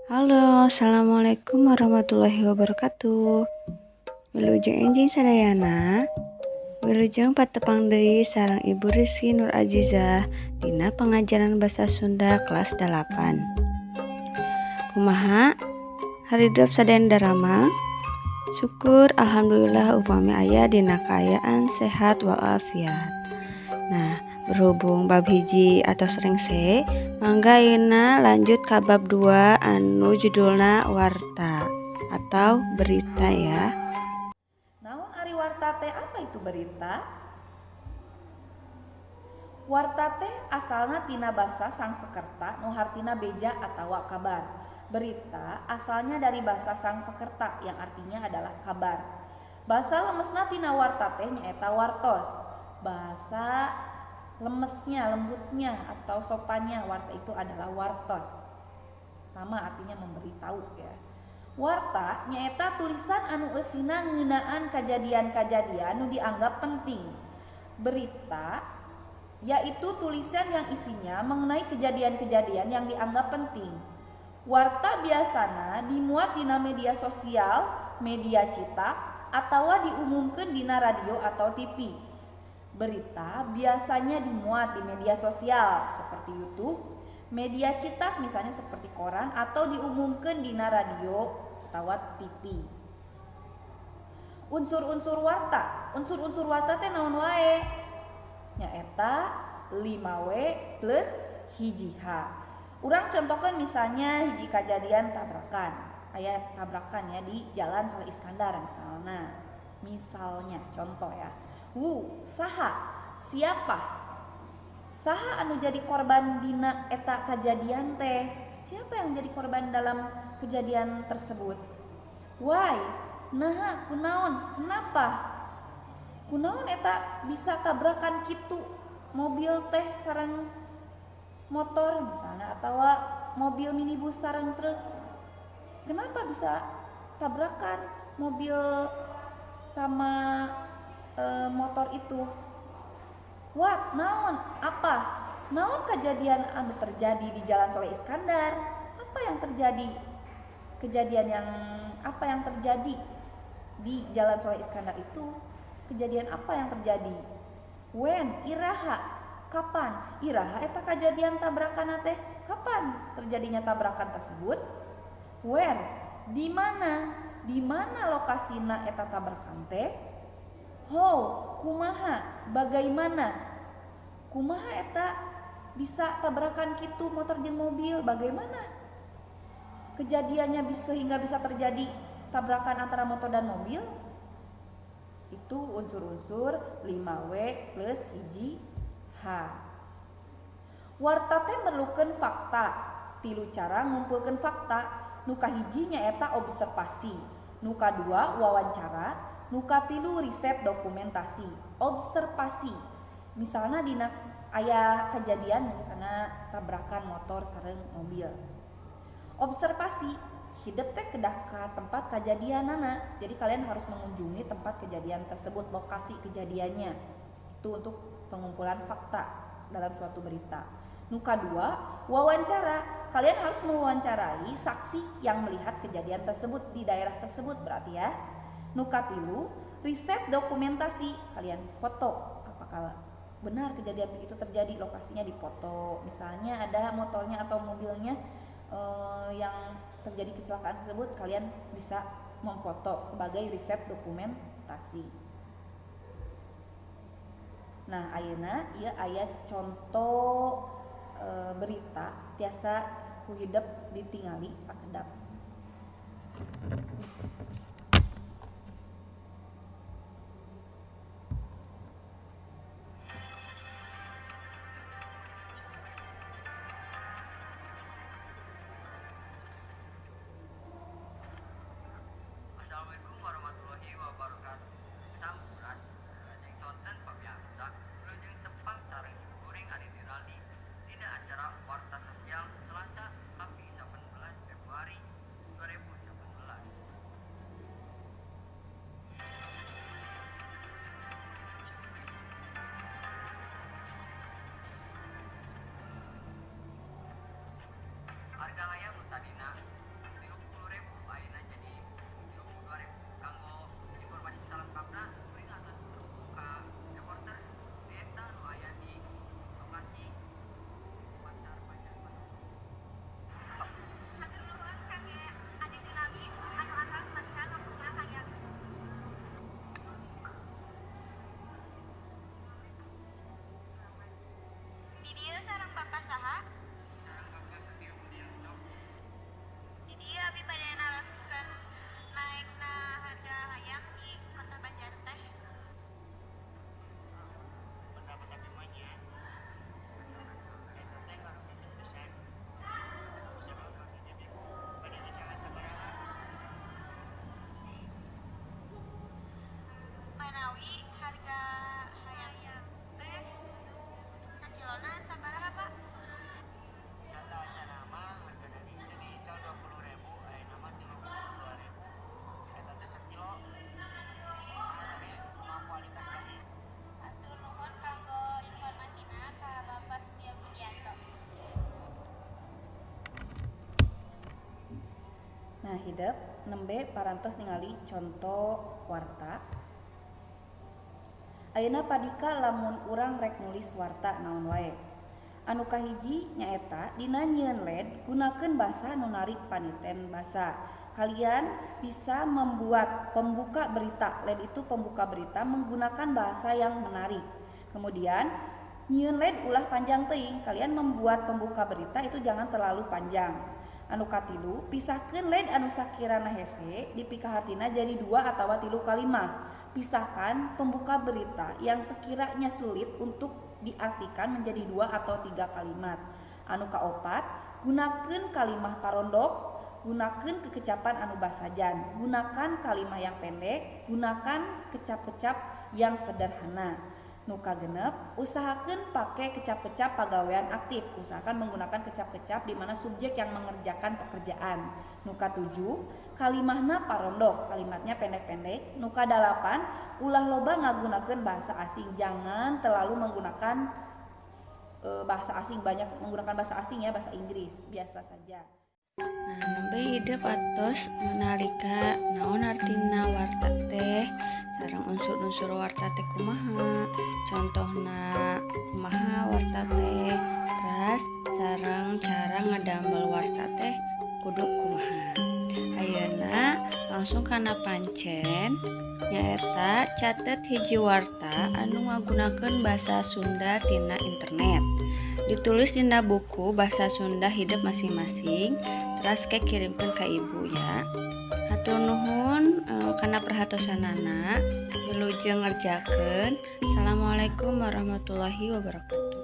Halo, assalamualaikum warahmatullahi wabarakatuh. Wilujeng enjing sadayana. Wilujeng patepang deui sareng Ibu Rizky Nur Azizah dina pengajaran bahasa Sunda kelas 8. Kumaha haridep sadayana daramang? Syukur alhamdulillah upami aya dina kaayaan sehat walafiat. Nah, berhubung bab hiji atau rengse, mangga ayeuna lanjut ka bab 2 anu judulna warta atau berita ya. Naon ari warta teh, apa itu berita? Warta teh asalna tina basa Sangsekerta nu hartina beja atawa kabar. Berita asalnya dari bahasa Sangsekerta yang artinya adalah kabar. Bahasa lemesna tina warta teh nyaeta wartos. Bahasa lemesnya, lembutnya atau sopannya warta itu adalah wartos. Sama artinya memberitahu ya. Warta nyaeta tulisan anu eusina ngeunaan kajadian-kajadian nu dianggap penting. Berita yaitu tulisan yang isinya mengenai kejadian-kejadian yang dianggap penting. Warta biasana dimuat dina media sosial, media cetak, atawa diumumkeun dina radio atau TV. Berita biasanya dimuat di media sosial seperti YouTube, media cetak misalnya seperti koran, atau diumumkan dina radio atau TV. Unsur-unsur warta, unsur-unsur warta teh naon wae? Nyaeta 5W plus 1H. Urang contohkan misalnya hiji kejadian tabrakan, aya tabrakan ya di Jalan Soleh Iskandar misalnya. Misalnya contoh ya. Wu, saha, siapa? Saha anu jadi korban dina eta kejadian teh? Siapa yang jadi korban dalam kejadian tersebut? Why? Naha, kunaon, kenapa? Kunaon eta bisa tabrakan kitu mobil teh sareng motor misalnya, atau mobil minibus sareng truk? Kenapa bisa tabrakan mobil sama motor itu? What? Naon? Apa? Naon kejadian anu terjadi di Jalan Soleh Iskandar? Apa yang terjadi? Kejadian yang apa yang terjadi di Jalan Soleh Iskandar itu? Kejadian apa yang terjadi? When? Iraha? Kapan? Iraha eta kejadian tabrakan teh? Kapan terjadinya tabrakan tersebut? Where? Di mana? Di mana lokasina eta tabrakan teh? How, kumaha, bagaimana? Kumaha eta bisa tabrakan kitu motor jeung mobil, bagaimana? Kejadiannya bisa sehingga bisa terjadi tabrakan antara motor dan mobil? Itu unsur-unsur 5W plus 1H. Warta teh merlukeun fakta. Tilu cara ngumpulkeun fakta. Nu kahiji nyaeta observasi, nu kadua wawancara, nu katilu riset dokumentasi. Observasi misalnya dina aya kejadian misalnya tabrakan motor sareng mobil. Observasi hidep teh kedah ka tempat kejadianana, jadi kalian harus mengunjungi tempat kejadian tersebut, lokasi kejadiannya. Itu untuk pengumpulan fakta dalam suatu berita. Nu kadua wawancara, kalian harus mewawancarai saksi yang melihat kejadian tersebut di daerah tersebut berarti ya. Nu katilu riset dokumentasi, kalian foto apakah benar kejadian itu terjadi, lokasinya dipoto. Misalnya ada motornya atau mobilnya yang terjadi kecelakaan tersebut, kalian bisa memfoto sebagai riset dokumentasi. Nah, ayeuna ieu aya contoh berita tiasa ku hidep ditingali sakedap. Assalamualaikum warahmatullahi wabarakatuh. Sampuran wilujeng sonten pamirsa, wilujeng tepang sareng kuring Adi Raldi dina acara Warta Sosial Selasa Kamis 18 Februari 2018. Nah, hidep nembe parantos ningali contoh warta. Ayeuna padika lamun urang rek nulis warta naon wae. Anu kahiji nyaeta dina nyieun led gunakeun basa nu narik paniten basa. Kalian bisa membuat pembuka berita. Led itu pembuka berita menggunakan bahasa yang menarik. Kemudian nyieun led ulah panjang teuing. Kalian membuat pembuka berita itu jangan terlalu panjang. Anu katilu, pisahkeun led anu sakirana hese dipikahartina jadi 2 atawa 3 kalimah. Pisahkan pembuka berita yang sekiranya sulit untuk diartikan menjadi 2 atau 3 kalimat. Anu kaopat, gunakeun kalimah parondok, gunakeun kekecapan anu basajan, gunakan kalimah yang pendek, gunakan kecap-kecap yang sederhana. Nu kagenep, usahakeun pake kecap-kecap pagawean aktif. Usahakan menggunakan kecap-kecap di mana subjek yang mengerjakan pekerjaan. Nu katujuh, kalimahna parondok, kalimatnya pendek-pendek. Nu kadalapan, ulah loba ngagunakeun bahasa asing. Jangan terlalu menggunakan bahasa asing, banyak menggunakan bahasa asing ya, bahasa Inggris, biasa saja. Nah, nembe hidep atos menalika naon artina warta teh, sareng unsur-unsur warta teh kumaha, contohna kumaha warta teh, teras sareng cara ngadamel warta teh kudu kumaha. Ayeuna langsung kana pancen nyaeta catet hiji warta anu ngagunakeun basa Sunda tina internet. Ditulis dina buku bahasa Sunda hidep masing-masing, teras ke kirimkeun ka ibu ya. Hatur nuhun kana perhatosanana, wilujeng ngerjakeun. Assalamualaikum warahmatullahi wabarakatuh.